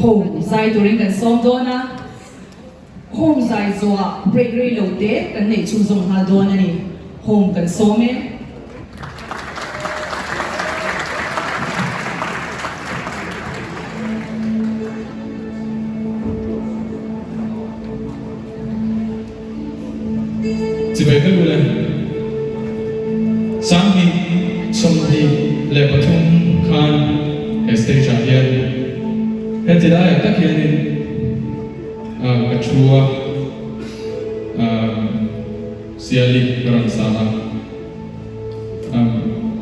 Home zai turin kan sawm dawn a, Home zai zawhah break rei lo te kan neih chhunzawm nghal dawn a ni. Home kan sawm e. Chibai ka lu le. 2023 khan he stage ah hian heti laiah tak hianin ka thu a, Siali ka rawn sa a,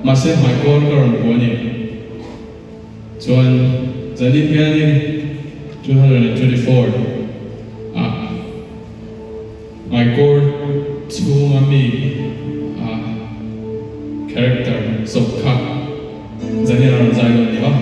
mahse hmaikawl ka rawn puh a ni. Chuan zanin hianin 224 ah Hmaikawr chhunga mi ah character zawk kha zanin a rawn zai dawn ni aw.